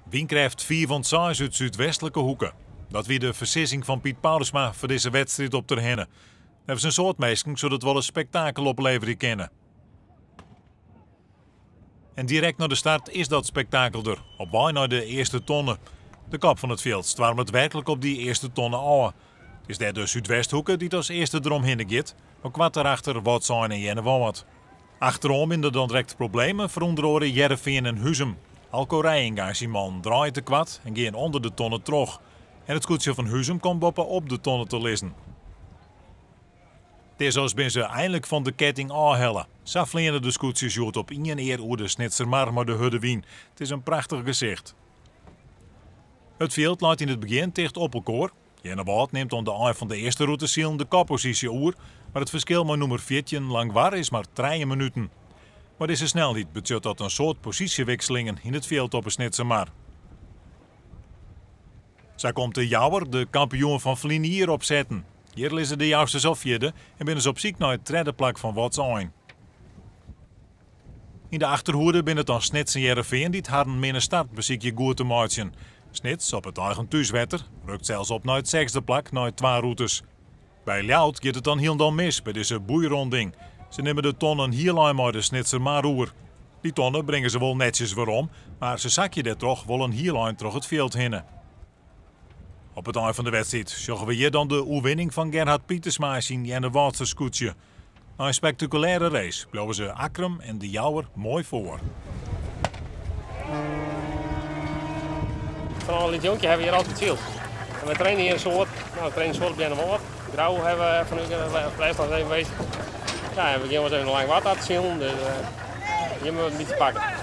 Wynkrêft fiif oant seis út súdwestlike hoeke. Dat wie de foarsizzing fan Piet Paulusma foar dizze wedstriid op Terherne. Neffens in soad minsken soe dat wol in spektakel opleverje kinne. En direkt nei de start is dat spektakel der, op wei nei de earste tonne. De kop fan it fjild stoarmet werklik op dy earste tonne ôf. It is dêr de Súdwesthoeke dy't as earste deromhinne giet, mar koart dêrachter Wâldsein en Earnewâld. Achteroan binne der dan direkt problemen foar ûnder oare Hearrenfean en Huzum. Alco Reijenga en syn mannen draaie te koart en gean ûnder de tonne troch. En it skûtsje fan Huzum komt boppe-op de tonne te lizzen. It is as binne se einlik fan de ketting ôfhelle. Sa fleane de skûtsjes hjoed op ien ear oer de Snitsermar mei de hurde wyn. It is in prachtich gesicht. It fjild leit yn it begjin ticht op elkoar. Earnewâld nimt oan de ein fan de earste rûte silen de kopposysje oer, mar it ferskil mei nûmer 14 Langwar is mar trije minuten. Mei dizze snelheid betsjut dat in soad posysjewikselingen yn it fjild op 'e Snitsermar. Sa komt de Jouwer, de kampioen fan ferline jier, opsetten. Hjir lizze de Jousters al fjirde en binne se op syk nei it tredde plak fan Wâldsein. Yn de achterhoede binne it dan Snits en Hearrenfean dy't harren minne start besykje goed te meitsjen. Snits, op it eigen thúswetter, rukt sels op nei it sechsde plak nei twa rûtes. By Ljouwert giet it dan hielendal mis by dizze boeironding. Se nimme de tonnen hiel ein mei de Snitsermar oer. Dy tonne bringe se wol netsjes werom, mar se sakje dêrtroch wol in hiel ein troch it fjild hinne. Op it ein fan de wedstriid sjogge we hjir dan de oerwinning fan Gerhard Pietersma en syn Earnewâldster skûtsje. Nei in spektakulêre race bliuwe se Akkrum en De Jouwer moai foar. Fan al lyts jonkje hawwe we hjir altyd syld. En we traine hjir in soad. No, we traine in soad op Earnewâld. Grou hawwe we fan ús lêst noch even west. Ja, en we gean wol even Langwar ta te silen, dus hjir moatte we in bytsje pakke.